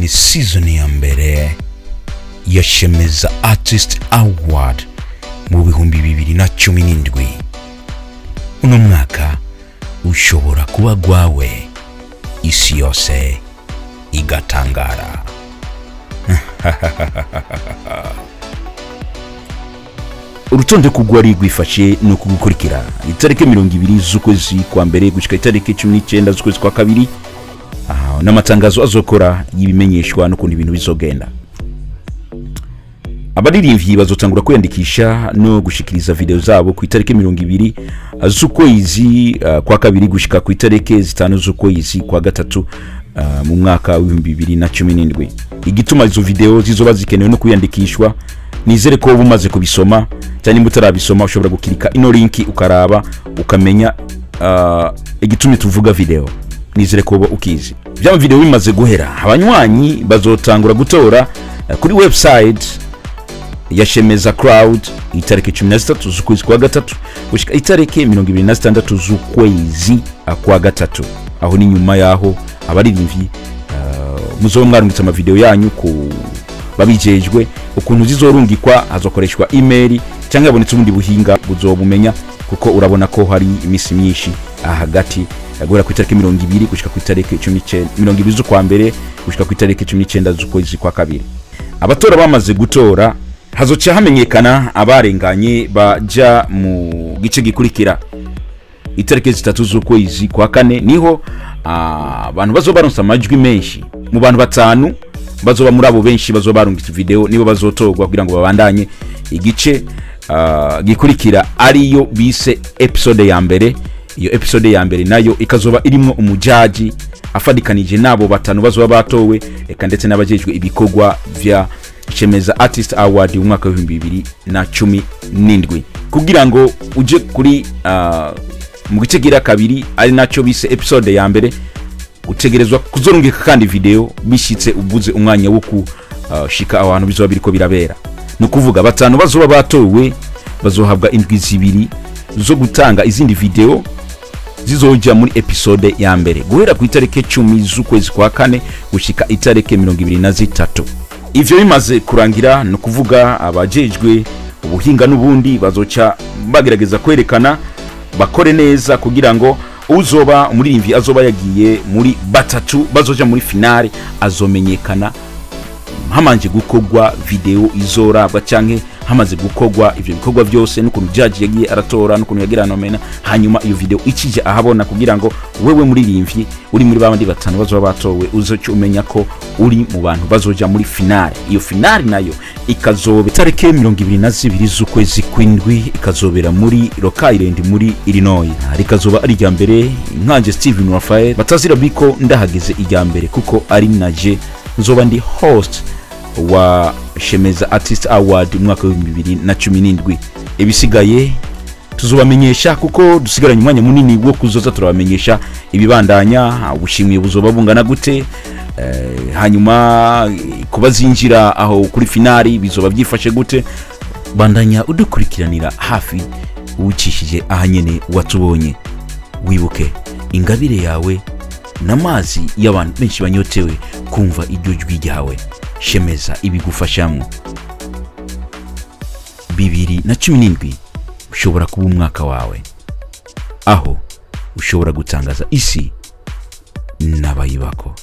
Muri season ya mbere ya Shemeza Artist Award mu 2017, uno mwaka ushobora kuba gwawe, isi yose igatangara. Urutonde kugwari rwifashe no kugukurikira: itariki 20 z'ukwezi kwa mbere gushika itariki 19 z'ukwezi kwa kabiri, n'amatangazo azokora y'ibimenyeshwa n'ukuntu ibintu bizogenda. Abaririmbyi bazotangura kwiyandikisha no gushikiriza video zabo ku itariki 20 z'ukwezi kwa kabiri gushika ku itariki 5 z'ukwezi kwa gatatu mu mwaka w'ibihumbi 2017. Igituma izo video zizoba zikenewe no kwiyandikishwa, nizere ko umaze kubisoma, cyane mutarabisoma ushobora gukirika ino linki ukaraba ukamenya igitumye tuvuga video. Nizere ko ukizi. Bya video bimaze guhera, abanywanyi bazotangura gutora kuri website ya Shemeza Crowd itariki 13 z'ukwezi kwa gatatu gushika itariki 26 z'ukwezi kwa gatatu. Aho ni nyuma yaho abaririmbyi muzoba mwarungitse ama video yanyu ku babijejwe. Ukuntu zizorungikwa hazokoreshwa email cyangwa yabonetse ubundi buhinga buzobumenya, kuko urabona ko hari imisi myinshi hagati guhera ku itariki 20 gushika ku itariki 19, 20 z'ukwa mbere gushika ku itariki 19 z'ukwezi kwa kabiri. Abatora bamaze gutora, hazoca hamenyekana abarenganye baja mu gice gikurikira. Itariki 3 z'ukwezi kwa kane niho abantu bazobaronsa amajwi menshi mu bantu batanu bazoba muri abo benshi bazoba barungitse video, nibo bazotorwa kugira ngo babandanye igice gikurikira, ariyo bise episode ya mbere. Iyo episode ya mbere nayo ikazoba irimo umujaji afadikanije nabo batanu bazoba batowe, eka ndetse n'abajejwe ibikorwa vya Shemeza Artist Award mu mwaka wa 2017. Kugira ngo uje kuri mu gice gira kabiri ari nacyo bise episode ya mbere, utegerezwa kuzorungika kandi video bishitse ubuze umwanya wo kushika aho hantu bizoba biriko birabera. No kuvuga batanu bazoba batowe bazohabwa indwi zibiri zo gutanga izindi video zizoja muri episode ya mbere guhera ku itariki 10 z'ukwezi kwa kane gushika itariki 23. Ivyo bimaze kurangira, no kuvuga abajejwe ubuhinga n'ubundi bazoca bagerageza kwerekana bakore neza kugira ngo uzoba umuririmbyi azoba yagiye muri batatu bazoja muri finale azomenyekana hamanje gukogwa video izorabwa canke hamaze gukogwa ivyo bikorwa byose n'ukuntu judge yagiye aratora n'ukuntu yagira nomena, hanyuma iyo video ikije ahabona kugira ngo wewe muririmbyi uri muri babandi batanu bazoba batowe uzoca umenya ko uri mu bantu bazoja muri finale. Iyo finale nayo ikazoba itariki 22 z'ukwezi kw'indwi, ikazobera muri Rock Island muri Illinois. Rikazoba ari irya mbere nkanje Steven Raphael batazira biko ndahageze irya mbere, kuko ari naje nzoba ndi host wa Shemeza Artist Award mu mwaka wa 2017. Ibisigaye tuzobamenyesha kuko dusigaranye umwanya munini wo kuzoza turabamenyesha ibibandanya, ubushimwe buzoba bungana gute, hanyuma kubazinjira aho kuri finali bizoba byifashe gute. Bandanya udukurikiranira hafi ucishije ahanyene watubonye. Wibuke ingabire yawe n'amazi y'abantu benshi banyotewe kumva iryo jwi ryawe. Shemeza ibigufashamwo. 2017 ushobora kuba umwaka wawe, aho ushobora gutangaza isi n'abayibako.